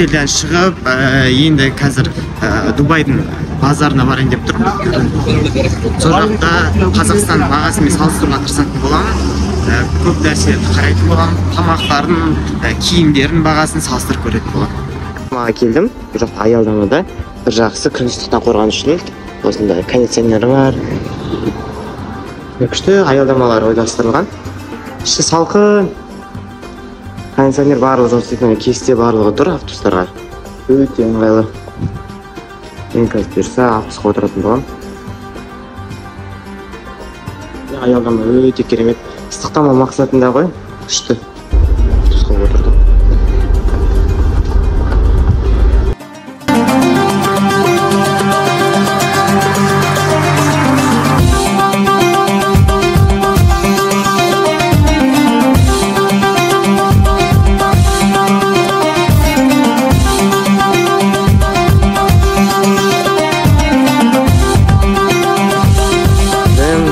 Отельден шығып, енді қазір Дубайдың базарына барайын деп тұрмын. Сол жақта Қазақстан бағасымен салыстыруға тырысатын боламын. Көп нәрселерді қарайтын боламын. Тамақтарын, киімдердің бағасын салыстырып көретін боламын. Маған келдім. Бұл жақта аялдамада бір жақсы күн ыстықтан қорғану үшін осындай кондиционер бар. Күшті аялдамалар ойластырылған. Іші салқын. Кондиционер барлығы жұмыс істейтін, кесте барлығы тұр автобустарға. Өте ыңғайлы. Мен қазір бұйырса автобусқа отыратын боламын. Аялдама өте керемет. Ыстықтамау мақсатында ғой. Күшті. Автобусқа отырдым.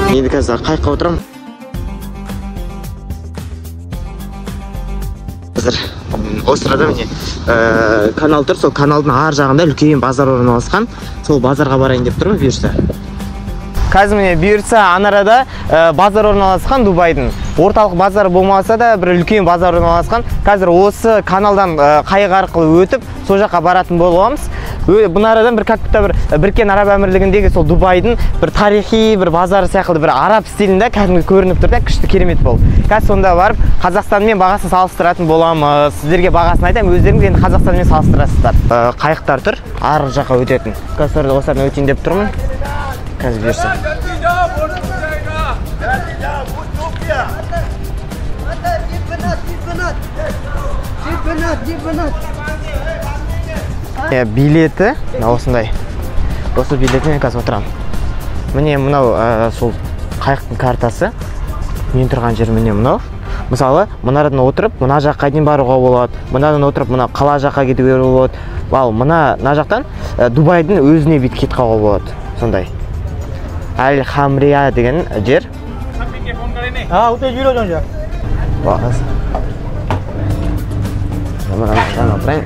Енді қазір қайыққа отырамын. Қазір осы арада міне канал тұр, сол каналдың ар жағында үлкен базар орналасқан. Сол базарға барайын деп тұрмын бұйырса. Қазір міне бұйырса анарада базар орналасқан Дубайдың. Орталық базар болмаса да бір үлкен базар орналасқан. Қазір осы каналдан қайық арқылы өтіп, сол жаққа баратын боламыз. Бұны арадан бір как будто бір Біріккен Араб Әмірлігіндегі сол Дубайдың бір тарихи бір базары сияқты бір араб стилінде кәдімгі көрініп тұр да, күшті керемет болды. Қазір сонда барып Қазақстанмен бағасын салыстыратын боламыз. Сіздерге бағасын айтамын, өздеріңіз енді Қазақстанмен салыстырасыздар. Қайықтар тұр, ар жаққа өтетін. Қазір осылардан өтейін деп тұрмын. Қазір бұйырса. Билеті осындай. Осы билетімен қазір отырамын. Міне мынау сол қайықтың картасы. Мен тұрған жер міне мынау. Мысалы, мынадан отырып, мына жаққа дейін баруға болады. Мынадан отырып, мына қала жаққа кетуге болады. Ал мына жақтан Дубайдың өзіне бүйтіп кетіп қалуға болады. Сондай. Аль-Хамрия деген жер. Отырайын.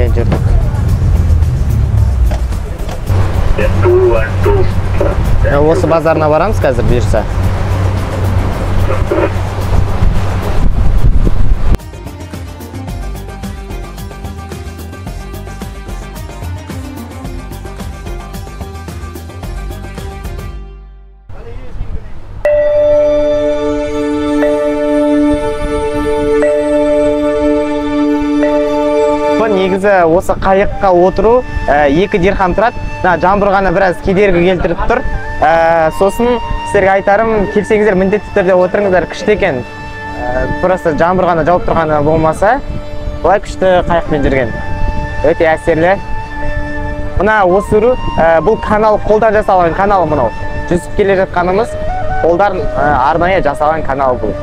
Жүрдік. Осы базарына барамыз қазір бұйырса. Негізі осы қайыққа отыру 2 дирхам тұрады. Мына жаңбыр ғана біраз кедергі келтіріп тұр. Сосын сіздерге айтарым, келсеңіздер міндетті түрде отырыңыздар, күшті екен. Просто жаңбыр ғана жауып тұрғаны болмаса, былай күшті қайықпен жүрген. Өте әсерлі. Мына осы бұл канал қолдан жасалған канал мынау. Жүзіп келе жатқанымыз қолдан арнайы жасалған канал бұл.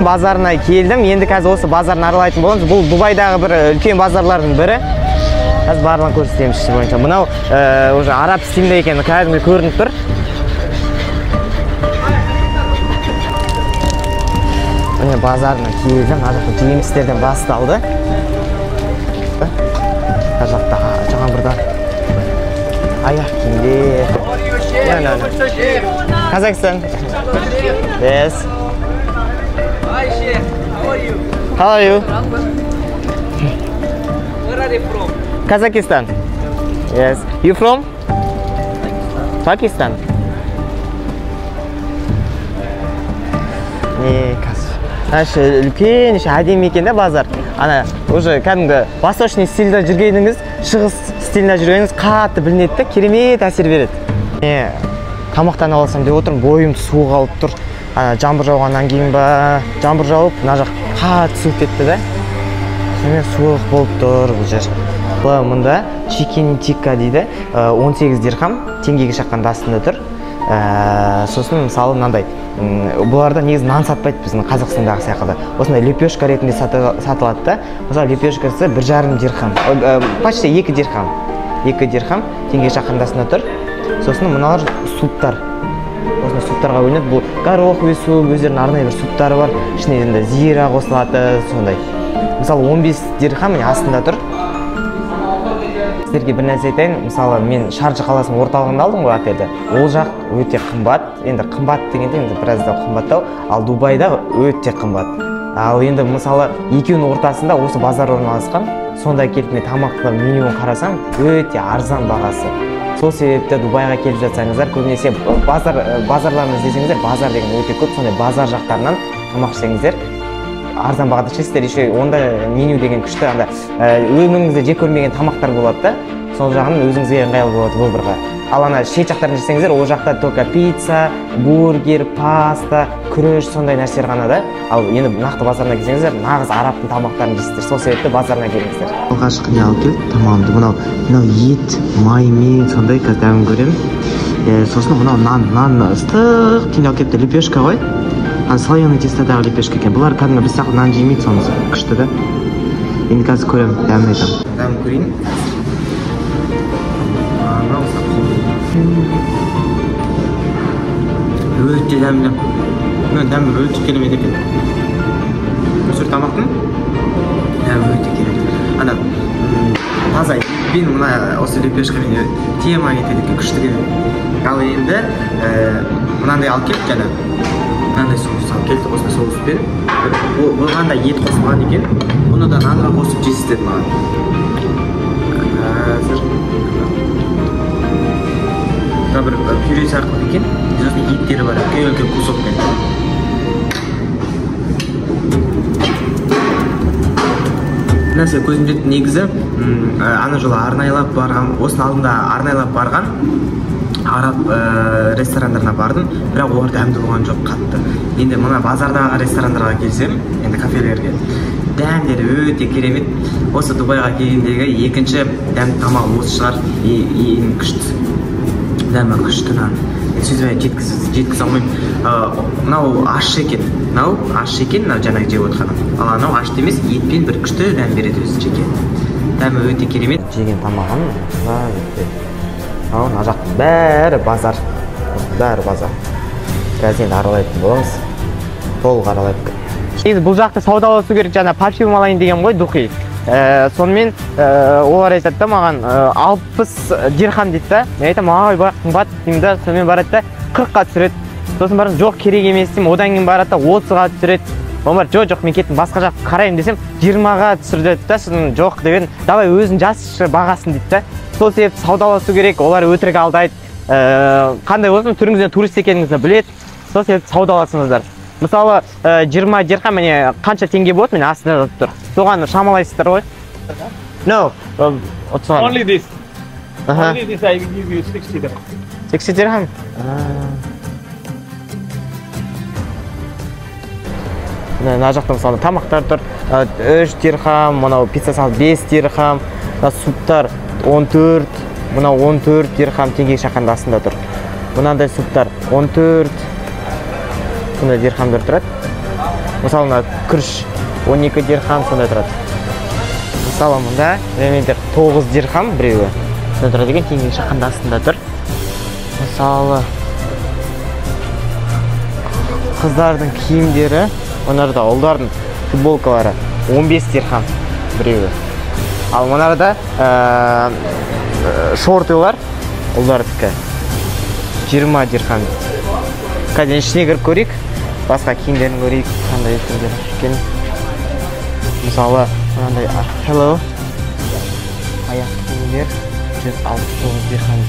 Базарына келдім. Енді қазір осы базарын аралайтын боламыз. Бұл Дубайдағы бір үлкен базарлардың бірі. Қазір барлығын көрсетемін іші бойынша. Мынау уже араб стилінде екені кәдімгі көрініп тұр. Міне базарына келдім. Мына жақта жемістерден басталды. Мына жақта жаңбырдан аяқ киімдер. No, no, no. Kazakhstan. Yes. Hi, Sheikh. How are you? How are you? Where are you from? Kazakhstan. Yes. You from? Pakistan. Не, қазір үлкен еще әдемі екен да базар. Ана уже кәдімгі восточный стильде жүргеніңіз, шығыс стилінде жүргеніңіз қатты білінеді да, керемет әсер береді. Не, тамақтанып алсам деп отырмын, бойым суық алып тұр. Ана жаңбыр жауғаннан кейін ба, жаңбыр жауып, мына жақ қатты суып кетті да. Сонымен суық болып тұр бұл жер. Мында чикен тикка дейді, 18 дирхам, теңгеге шаққанда астында тұр. Сосын мысалы мынандай, бұларда негізі нан сатпайды біздің Қазақстандағы сияқты. Осындай лепешка ретінде сатылады да. Мысалы лепешкасы 1,5 дирхам, почти 2 дирхам. 2 дирхам теңгеге шаққанда астында тұр. Сосын мыналар суптар. Осындай суптарға бөлінеді. Бұл гороховый суп, өздерінің арнайы бір суптары бар. Ішіне енді зира қосылады, сондай. Мысалы 15 дирхам міне астында тұр. Сіздерге бір нәрсе айтайын, мысалы мен Шарджа қаласының орталығында алдым ғой отельді. Ол жақ өте қымбат, енді қымбат дегенде енді біраз да қымбаттау, ал Дубайда өте қымбат. Ал енді мысалы екеуінің ортасында осы базар орналасқан, сонда келіп мен тамақтың менюін қарасам, өте арзан бағасы. Сол себепті Дубайға келіп жатсаңыздар, көбінесе базарларын іздесеңіздер, базар деген өте көп, сондай базар жақтарынан тамақ ішсеңіздер, арзан бағада ішесіздер. Еще онда меню деген күшті, анда өміріңізде жек көрмеген тамақтар болады да, сол жағынан өзіңізге ыңғайлы болады выборға. Ал ана шет жақтарын жесеңіздер, ол жақта только пицца, бургер, паста, күріш сондай нәрселер ғана да. Ал енді нақты базарына келсеңіздер, нағыз арабтың тамақтарын жейсіздер. Сол себепті базарына келіңіздер. Алғашқы не алып келді тамағымды, мынау ет, маймен сондай қазір дәмін көремін. Сосын мынау нан ыстық күйінде алып келіпті, лепешка ғой. Ана слоеный тестодағы лепешка екен. Бұлар кәдімгі біз сияқты нан жемейді, сонысы күшті да. Енді қазір көремін, дәмін айтамын. Дәмін көрейін. Өте дәмді. Мына дәмі өте керемет екен. Осы тамақтың дәмі өте керемет. Ана таза етпен мына осы лепешкамен тема кетеді екен, күшті керемет. Ал енді мынандай алып келді жаңа. Мынандай соус алып келді, осындай соуспен. Бұған да ет қосылған екен. Бұны да нанға қосып жейсіз деді маған. Қазір мына бір пюре сияқты екен. Сосын еттері бар, үлкен үлкен кусокпен. Нәрсе көзім жетті негізі, ана жолы арнайлап барған, осының алдында арнайлап барған араб ресторандарына бардым, бірақ олар дәмді болған жоқ қатты. Енді мына базардағы ресторандарға келсем, енді кафелерге, дәмдері өте керемет. Осы Дубайға келгендегі екінші дәмді тамақ осы шығар, ең күштісі. Дәмі күшті нан. Сөзбен жеткізе алмаймын. Мынау ащы екен, мынау ащы екен, мынау жаңағы жеп отырғаным. Ал анау ащы емес, етпен бір күшті дәм береді өзі жеке. Дәмі өте керемет. Жеген тамағым мына жақтың бәрі базар. Бәрі базар. Қазір енді аралайтын боламыз. Толық аралайық. Негізі бұл жақта саудаласу керек, жаңа парфюм алайын деген ғой, духи. Сонымен олар айтады да маған 60 дирхам дейді да. Мен айтамын, ойбай қымбат деймін да. Сонымен барады да 40-қа түсіреді. Сосын барып, жоқ керек емес деймін. Одан кейін барады да 30-ға түсіреді. Одан барып, жоқ, жоқ, мен кеттім, басқа жаққа қараймын десем, 20-ға түсірді да. Сосын жоқ деп едім, давай өзің жазшы бағасын дейді да. Сол себепті саудаласу керек, олар өтірік алдайды. Қандай болсын түріңізден турист екеніңізді біледі. Сол себепті саудаласыңыздар. Мысалы, 20 дирхам міне қанша теңге болады, міне астында жазып тұр. Соған шамалайсыздар ғой. No, Only this. Only this I will give you 60 dirham. 60 dirham? Мына жақта мысалы тамақтар тұр. 3 дирхам, мынау пицца салып 5 дирхам, мына суптар 14, мынау 14 дирхам теңгеге шаққанда астында тұр. Мынандай суптар 14, сондай дирхамдар тұрады. Мысалы мына күріш 12 дирхам сондай тұрады. Мысалы мында ремендер 9 дирхам біреуі. Сондай тұрады екен, теңгеге шаққанда астында тұр. Мысалы қыздардың киімдері, мынарда ұлдардың футболкалары 15 дирхам біреуі. Ал мынарда шортылар ұлдардікі. 20 дирхам. Қазір ішіне кіріп көрейік. Басқа киімдерін көрейік, қандай киімдер екен. Мысалы, мынандай hello. Аяқ киімдер 169 дирхам.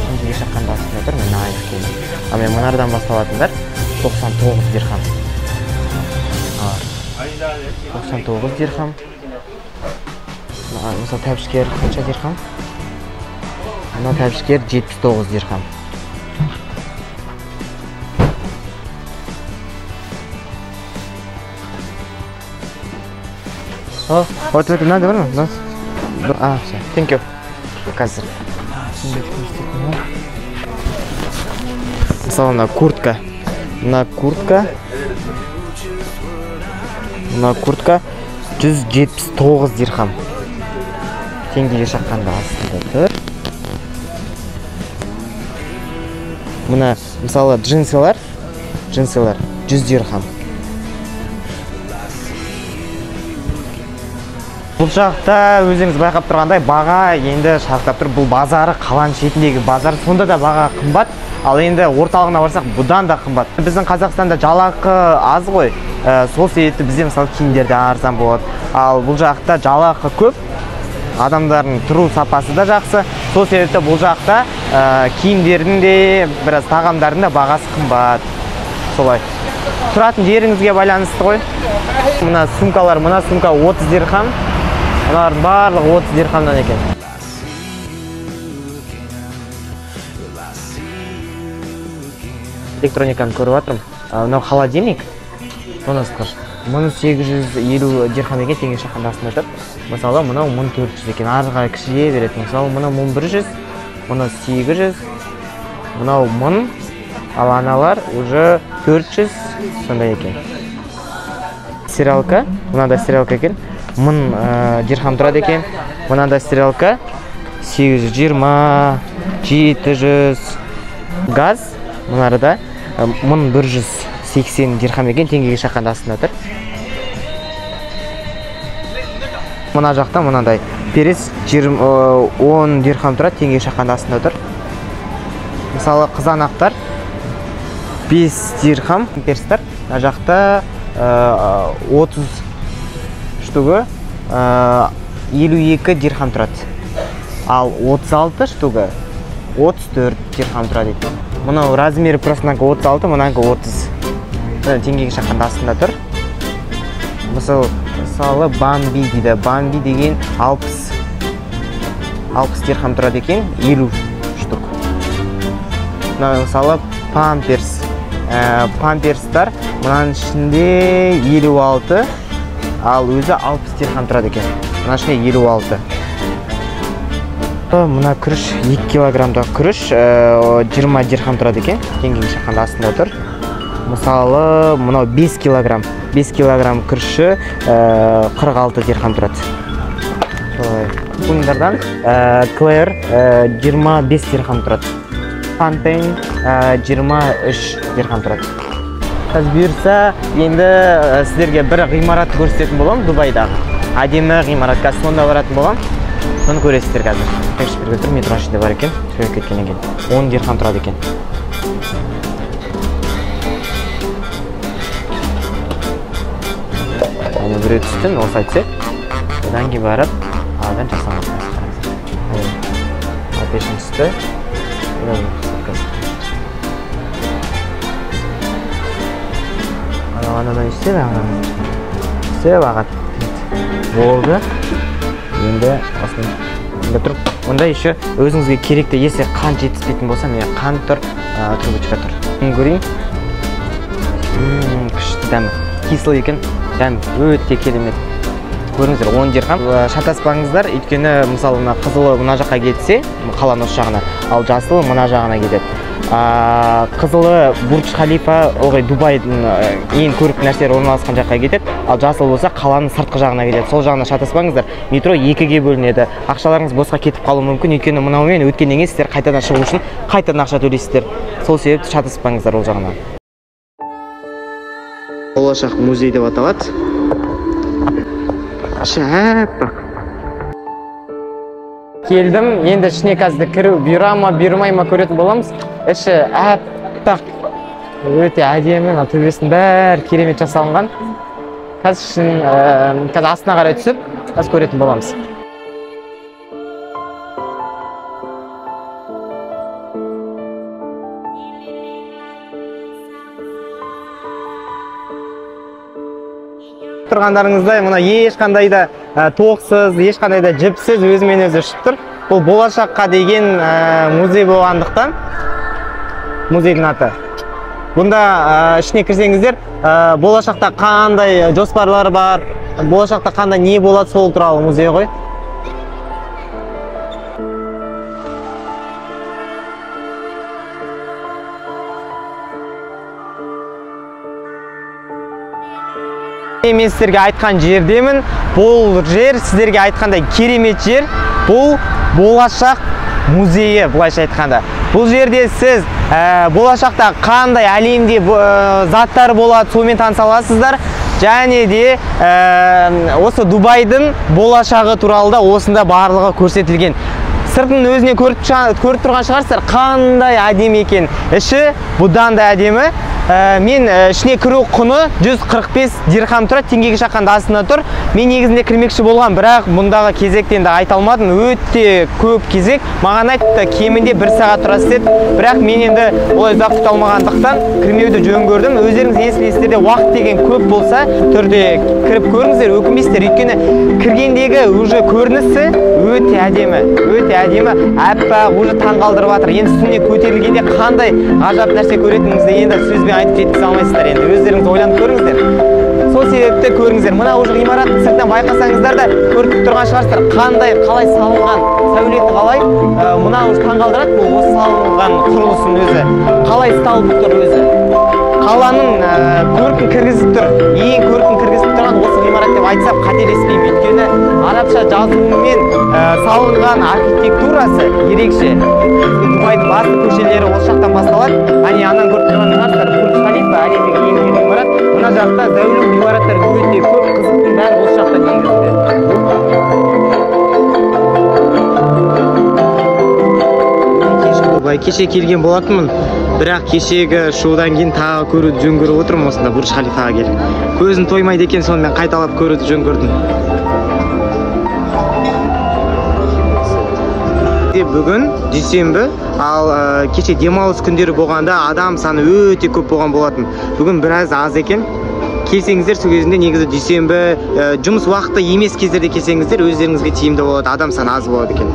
Теңгеге шаққанда астында тұр, мына аяқ киім. Ал мен мынардан басталатындар 99 дирхам. 99 дирхам. Мысалы, тәпішкер қанша дирхам? Мына тәпішкер 79 дирхам. О, вот это надо, верно? А, все. Thank you. Қазір. Мысалы, мына куртка. Мына куртка. Мына куртка 179 дирхам. Теңгеге шаққанда астында тұр. Мына, мысалы, джинсылар 100 дирхам. Бұл жақта өзіңіз байқап тұрғандай баға енді шарықтап тұр. Бұл базары қаланың шетіндегі базар, сонда да баға қымбат. Ал енді орталығына барсақ бұдан да қымбат. Біздің Қазақстанда жалақы аз ғой, сол себепті бізде мысалы киімдер де арзан болады. Ал бұл жақта жалақы көп, адамдардың тұру сапасы да жақсы. Сол себепті бұл жақта киімдердің де, біраз тағамдардың да бағасы қымбат. Солай. Тұратын жеріңізге байланысты ғой. Мына сумкалар, мына сумка 30 дирхам. Мыналардың барлығы 30 дирхамнан екен. Электрониканы көріп жатырмын. Мынау холодильник. Оны 1850 дирхам екен, теңге шаққанда астында тұр. Мысалы, мынау 1400 екен. Ары қарай кішірейе береді. Мысалы, мынау 1100, мынау 800, мынау 1000, ал аналар уже 400 сондай екен. Стиралка, мынада стиралка екен. 1000 дирхам тұрады екен. Мынада стиралка 820, 700. Газ мынарда 1180 дирхам екен, теңгеге шаққанда астында тұр. Мына жақта мынандай перец 10 дирхам тұрады, теңгеге шаққанда астында тұр. Мысалы, қызанақтар 5 дирхам, перстер. Мына жақта 30 штугы 52 дирхам тұрады. Ал 36 штугы 34 дирхам тұрады екен. Мынау размері просто мынанікі 36, мынанікі 30. Теңгеге шаққанда астында тұр. Мысалы, бамби дейді. Бамби деген 60 дирхам тұрады екен, 50 штук. Мынау мысалы памперс. Памперстар мынаның ішінде 56, ал өзі 60 дирхам тұрады екен. Мына ішінде 56. Мына күріш 2 килограммдық күріш 20 дирхам тұрады екен. Теңгеге шаққанда астында тұр. Мысалы, мынау 5 килограмм. 5 килограмм күріші 46 дирхам тұрады. Солай. Бұндардан Клэр 25 дирхам тұрады. Фонтейн 23 дирхам тұрады. Қазір бұйырса, енді сіздерге бір ғимарат көрсететін боламын Дубайдағы. Әдемі ғимарат, қазір сонда баратын боламын. Соны көресіздер қазір. Бірге тұр, метро ішінде бар екен, сөйлеп кеткен екен. 10 дирхам тұрады екен. Әне біреу түсті, осы айтса. Одан кейін барып, анадан жасамақ. Апешін түсті. Анадан істеп, анадан істеп ағады. Болды. Енді осыны тұрып, онда еще өзіңізге керекті, если қант жетіспейтін болса, міне қант тұр, трубочка тұр. Көрейін. Күшті дәмі. Кислый екен, дәмі өте керемет. Көріңіздер, 10 дирхам. Шатаспаңыздар, өйткені мысалы мына қызылы мына жаққа кетсе, қаланың осы жағына, ал жасылы мына жағына кетеді. Қызылы Бурдж Халифа, ылғи Дубайдың ең көрікті нәрселері орналасқан жаққа кетеді, ал жасыл болса қаланың сыртқы жағына кетеді. Сол жағына шатаспаңыздар. Метро екіге бөлінеді. Ақшаларыңыз босқа кетіп қалуы мүмкін, өйткені мынаумен өткеннен кейін сіздер қайтадан шығу үшін қайтадан ақша төлейсіздер. Сол себепті шатаспаңыздар ол жағына. Болашақ музей деп аталады. Іші әппақ. Келдім, енді ішіне қазір кіру бұйыра ма, бұйырмай ма көретін боламыз. Іші әппақ, өте әдемі, мына төбесінің бәрі керемет жасалынған. Қазір ішін, қазір астына қарай түсіп, қазір көретін боламыз. Тұрғандарыңыздай, мына ешқандай да тоқсыз, ешқандай да жіпсіз өзімен өзі ұшып тұр. Бұл болашаққа деген музей болғандықтан музейдің аты. Бұнда ішіне кірсеңіздер, болашақта қандай жоспарлар бар, болашақта қандай не болады, сол туралы музей ғой. Мен сіздерге айтқан жердемін. Бұл жер сіздерге айтқандай керемет жер. Бұл болашақ музейі, былайша айтқанда. Бұл жерде сіз болашақта қандай әлемде заттар болады, сонымен таныса аласыздар. Және де осы Дубайдың болашағы туралы да осында барлығы көрсетілген. Сыртының өзіне көріп тұрған шығарсыздар, қандай әдемі екен. Іші бұдан да әдемі. Мен ішіне кіру құны 145 дирхам тұрады, теңгеге шаққанда астында тұр. Мен негізінде кірмекші болған, бірақ мұндағы кезекті енді айта алмадым. Өте көп кезек. Маған айтты, кемінде 1 сағат тұрасыз деді. Бірақ мен енді олай ұзақ күте алмағандықтан кірмеуді жөн көрдім. Өздеріңіз есіңізде уақыт деген көп болса, түрде кіріп көріңіздер, өкінбейсіздер. Өйткені кіргендегі уже көрінісі өте әдемі, өте әдемі, әппақ, уже таңғалдырып жатыр. Енді үстіне көтерілгенде қандай ғажап нәрсе көретініңізді енді сөзбен айтып жеткізе алмайсыздар. Енді өздеріңіз ойланып көріңіздер. Сол себепті көріңіздер. Мына уже ғимараттың сыртынан байқасаңыздар да көріп тұрған шығарсыздар, қандай, қалай салынған, сәулеті қалай. Мына уже таңғалдырады бұл осы салынған құрылыстың өзі. Қалай салынып тұр өзі. Қаланың көркін кіргізіп тұр. Ең көркін кіргізіп тұрған осы ғимарат деп айтсам қателеспеймін. Өйткені арабша жазуымен салынған архитектурасы ерекше. Дубайдың басты көшелері осы жақтан басталады. Әне анан көріп тұрған шығарсыздар, Бурдж Халифа әлемдегі ең биік ғимарат. Мына жақта зәулім ғимараттар өте көп, қызықтың бәрі осы жақта негізінде. Дубай кеше келген болатынмын, бірақ кешегі шоудан кейін тағы көруді жөн көріп отырмын. Осында Бурдж Халифаға келіп көзім тоймайды екен, сонымен қайталап көруді жөн көрдім. Бүгін дүйсенбі, ал кеше демалыс күндері болғанда адам саны өте көп болған болатын. Бүгін біраз аз екен. Келсеңіздер сол кезінде негізі дүйсенбі, жұмыс уақыты емес кездерде келсеңіздер өздеріңізге тиімді болады, адам саны аз болады екен.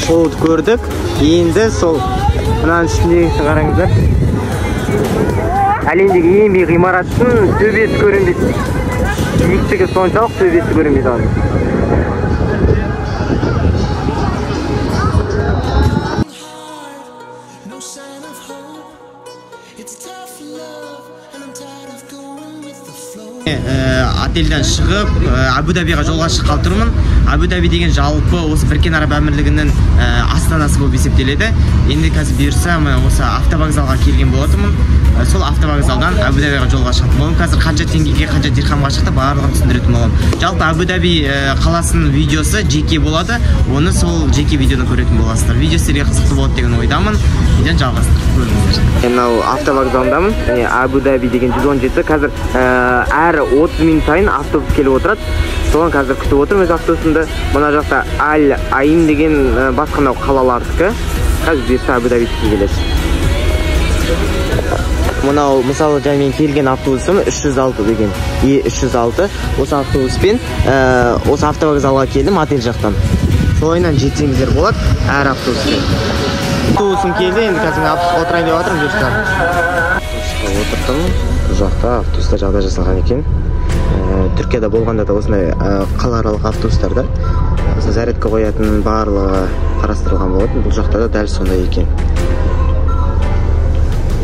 Шоуды көрдік. Енді сол мынаның үстіндегісі қараңыздар. Әлемдегі ең биік ғимараттың төбесі көрінбейді. Биіктігі соншалық, төбесі көрінбейді оның. Отельден шығып, Абу-Дабиға жолға шыққалы тұрмын. Абу-Даби деген жалпы осы Біріккен Араб Әмірлігінің астанасы болып есептеледі. Енді қазір бұйырса, мен осы автовокзалға келген болатынмын. Сол автовокзалдан Абу-Дабиға жолға шығатын боламын. Қазір қанша теңгеге, қанша дирхамға шықты, барлығын түсіндіретін боламын. Жалпы Абу-Даби қаласының видеосы жеке болады. Оны сол жеке видеода көретін боласыздар. Видео сіздерге қызықты болады деген ойдамын. Видеоны жалғастырып көріңіздер. Мен мынау автовокзалдамын. Міне Абу-Даби деген 117. Қазір әр 30 минут сайын автобус келіп отырады. Соған қазір күтіп отырмын өз автобусымды. Мына жақта Аль-Айн деген басқа мынау қалалардікі. Қазір бұйырса Абу-Дабидікі келеді. Мынау мысалы жаңа мен келген автобусым 306 деген. Е306. Осы автобуспен осы автовокзалға келдім отель жақтан. Солайынан жетсеңіздер болады әр автобуспен. Автобусым келді, енді қазір мен автобусқа отырайын деп жатырмын, бұйырса. Автобусқа отырдым. Бұл жақта автобуста жағдай жасалған екен. Түркияда болғанда да осындай қалааралық автобустарда осындай зарядка қоятын барлығы қарастырылған болатын. Бұл жақта да дәл сондай екен.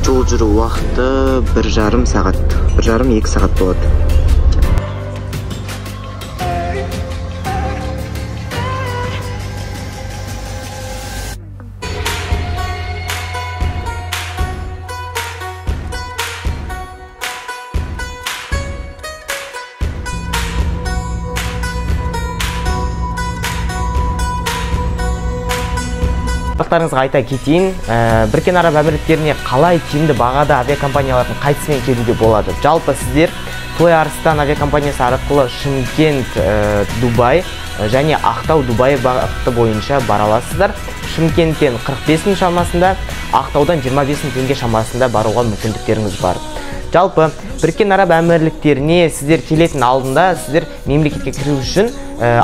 Жол жүру уақыты 1,5 сағат, 1,5-2 сағат болады. Бақтарыңызға айта кетейін, Біріккен Араб Әмірліктеріне қалай тиімді бағада авиакомпаниялардың қайтысымен келуге болады. Жалпы сіздер Флай Арыстан авиакомпаниясы арқылы Шымкент, Дубай және Ақтау, Дубай бағыты бойынша бара аласыздар. Шымкенттен 45 мың шамасында, Ақтаудан 25 мың теңге шамасында баруға мүмкіндіктеріңіз бар. Жалпы Біріккен Араб Әмірліктеріне сіздер келетін алдында сіздер мемлекетке кіру үшін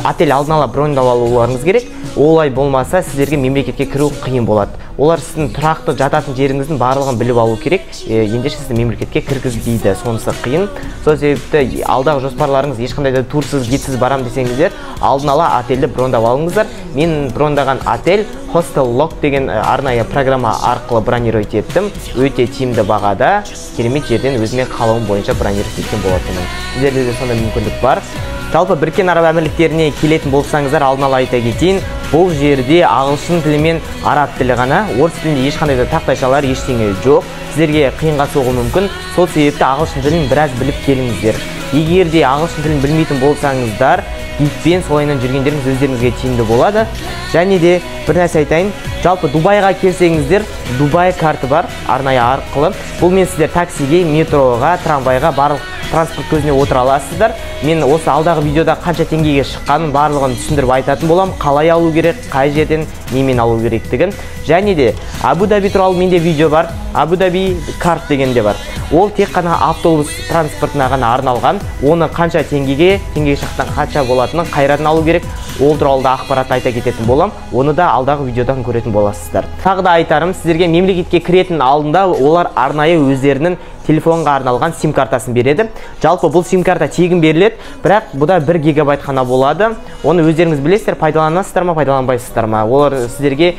отель алдын ала броньдап алуларыңыз керек. Олай болмаса сіздерге мемлекетке кіру қиын болады. Олар сіздің тұрақты жататын жеріңіздің барлығын біліп алу керек. Ендеше сізді мемлекетке кіргізбейді. Сонысы қиын. Сол себепті алдағы жоспарларыңыз ешқандай да турсыз, гидсіз барам десеңіздер, алдын ала отельді брондап алыңыздар. Мен брондаған отель Hostel Lock деген арнайы программа арқылы бронировать еттім. Өте тиімді бағада, керемет жерден өзіме қалауым бойынша бронировать еткен болатынмын. Сіздерде де сондай мүмкіндік бар. Жалпы Біріккен Араб Әмірліктеріне келетін болсаңыздар, алдын ала айта кетейін, бұл жерде ағылшын тілі мен араб тілі ғана, орыс тілінде ешқандай да тақтайшалар, ештеңе жоқ. Сіздерге қиынға соғуы мүмкін. Сол себепті ағылшын тілін біраз біліп келіңіздер. Егер де ағылшын тілін білмейтін болсаңыздар, гидпен солайынан жүргендеріңіз өздеріңізге тиімді болады. Және де бір нәрсе айтайын, жалпы Дубайға келсеңіздер, Дубай карты бар арнайы арқылы. Бұл мен сіздер таксиге, метроға, трамвайға, барлық транспорт көзіне отыра аласыздар. Мен осы алдағы видеода қанша теңгеге шыққанын барлығын түсіндіріп айтатын боламын. Қалай алу керек, қай жерден, немен алу керектігін. Және де Абу-Даби туралы менде видео бар. Абу-Даби карт деген де бар. Ол тек қана автобус транспортына ғана арналған. Оны қанша теңгеге, теңгеге шақтан қанша болатынын, қайрадан алу керек, ол туралы да ақпарат айта кететін болам. Оны да алдағы видеодан көретін боласыздар. Тағы да айтарым, сіздерге мемлекетке кіретін алдында олар арнайы өздерінің телефонға арналған сим картасын береді. Жалпы бұл сим карта тегін беріледі, бірақ бұда 1 гигабайт қана болады. Оны өздеріңіз білесіздер, пайдаланасыздар ма, пайдаланбайсыздар ма. Олар сіздерге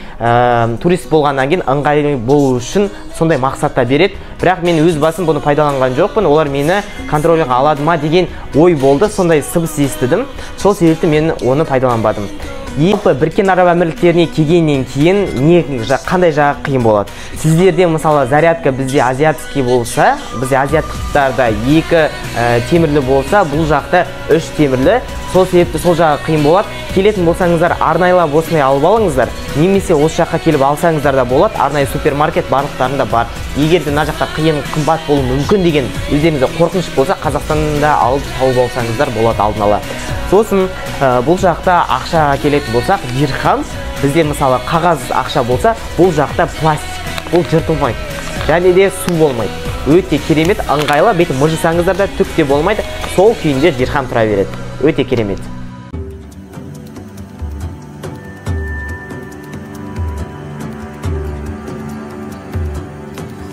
турист болғаннан кейін ыңғайлы болу үшін сондай мақсатта береді. Бірақ мен өз басым бұны пайдаланған жоқпын. Олар мені контрольға алады ма деген ой болды, сондай сыбыс естідім. Сол себепті мен оны пайдаланбадым. Жалпы Біріккен Араб Әмірліктеріне келгеннен кейін не қандай жағы қиын болады? Сіздерде мысалы зарядка бізде азиатский болса, бізде азиаттықтарда 2 темірлі болса, бұл жақта 3 темірлі. Сол себепті сол жағы қиын болады. Келетін болсаңыздар арнайлап осындай алып алыңыздар, немесе осы жаққа келіп алсаңыздар да болады. Арнайы супермаркет барлықтарында бар. Егер де мына жақта қиын, қымбат болуы мүмкін деген өздеріңізде қорқыныш болса, Қазақстанда алып тауып алсаңыздар болады алдын ала. Сосын бұл жақта ақшаға келетін болсақ, дирхам бізде мысалы қағаз ақша болса, бұл жақта пластик, бұл жыртылмайды және де су болмайды. Өте керемет, ыңғайлы, бетін мыжысаңыздар да түк те болмайды. Сол күйінде дирхам тұра береді. Өте керемет.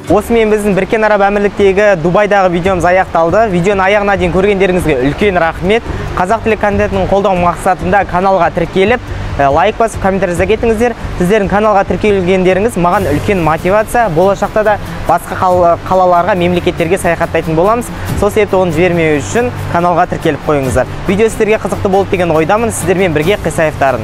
Осымен біздің Біріккен Араб Әмірліктегі Дубайдағы видеомыз аяқталды. Видеоны аяғына дейін көргендеріңізге үлкен рахмет. Қазақ тілі контентін қолдау мақсатында каналға тіркеліп, лайк басып, комментарий жаза кетіңіздер. Сіздердің каналға тіркелгендеріңіз маған үлкен мотивация. Болашақта да басқа қалаларға, мемлекеттерге саяхаттайтын боламыз. Сол себепті оны жібермеу үшін каналға тіркеліп қойыңыздар. Видео сіздерге қызықты болды деген ойдамын. Сіздермен бірге Қисаевтарын.